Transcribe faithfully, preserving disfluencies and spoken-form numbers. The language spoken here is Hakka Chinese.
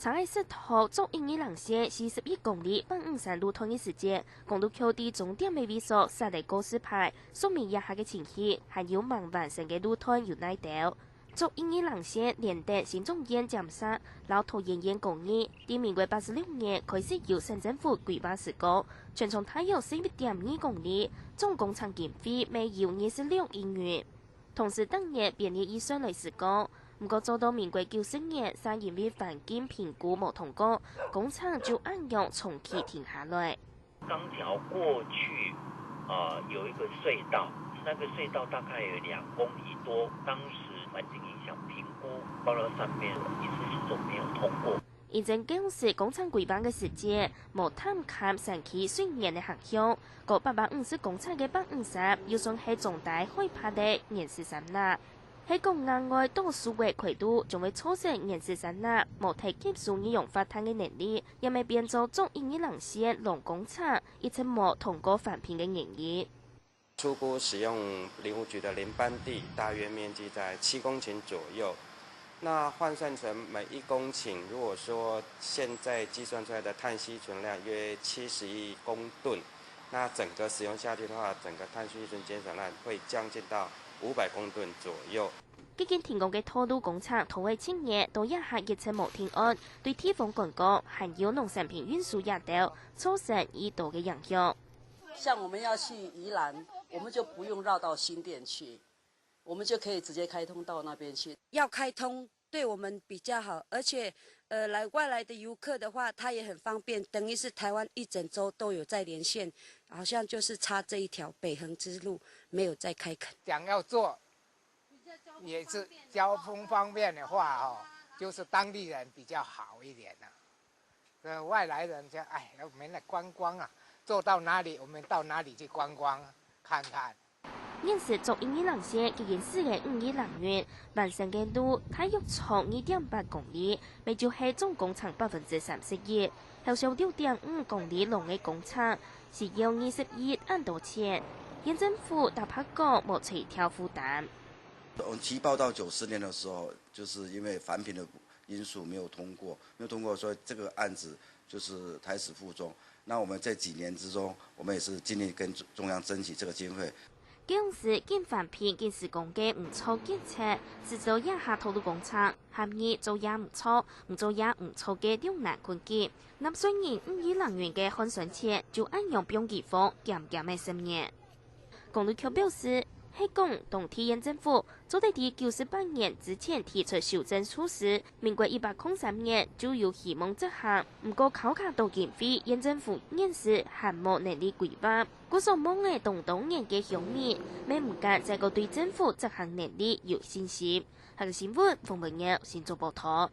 當愛駛到竹一二零線四十一公里半五三路段个時節，公路局在終點个位所設个告示牌，說明這下个程序，還有吂完成个路段有哪兜。竹一二零線連等新竹縣尖石摎桃園縣公園，在民國八十六年開始由省政府規劃施工，全長大約十一點二公里，總工程經費乜有二十六億元。 同時逐年編列預算來施工，毋過做到民國九十年，正因為環境評估無通過，工程就恁樣長期停下來。剛橋過去，呃，有一個隧道，那個隧道大概有兩公里多，當時環境影響評估報到上面，一直是說沒有通過。 因為舊時工程規劃个時節，無探勘山區水源个下向，高八百五十公尺个八五三又算係中低海拔个原始山林。係講額外多樹仔開路，將會造成原始山林無忒吸收二氧化碳个能力，也乜變做竹一二零線礴工程一直無通過環評个原因。 初估使用林務局的林班地，大約面積在七公頃左右。那換算成每一公頃，如果說現在計算出來的碳吸存量約七十一公噸，那整個使用下去的話，整個碳吸存減少量會將近到五百公噸左右。既經停工个道路工程拖了七年，到這下一直無定案，對地方觀光還有農產品運輸這兜造成已多个影響。 像我們要去宜蘭，我們就不用繞到新店去，我們就可以直接開通到那邊去。要開通，對我們比較好，而且呃，來外來的遊客的話，它也很方便，等於是台灣一整州都有在連線，好像就是差這一條北横之路沒有在開墾。想要做也是交通方便的话哦，就是当地人比较好一点啊。这外来人讲，哎，我们来观光啊，做到哪里我们到哪里去观光看看。現時竹一二零線既經駛了五二零年，完成个路大約長二點八公里，乜就係總工程百分之三十一，後續六點五公里長个工程，需要二十億恁多錢。縣政府坦白講無垂條負擔。我们提报到九十年的时候，就是因为环评的因素没有通过，没有通过，所以这个案子就是胎死腹中。那我们这几年之中，我们也是尽力跟中央争取这个经费。舊時緊環評緊施工个毋著決策，直到這下道路工程，合意做也毋著，毋做也毋著个兩難困境。納稅人五二零元个換算錢，就恁樣放佢放減減个十年。 公路局表示，係講當地縣政府做得在九十八年之前提出修正措施，民國一百空三年就有希望執行，毋過考卡到經費，縣政府現時還無能力規劃，故所望仔當多年个鄉民，乜毋敢再過對政府執行能力有信心。客家新聞，黃文耀新竹報導。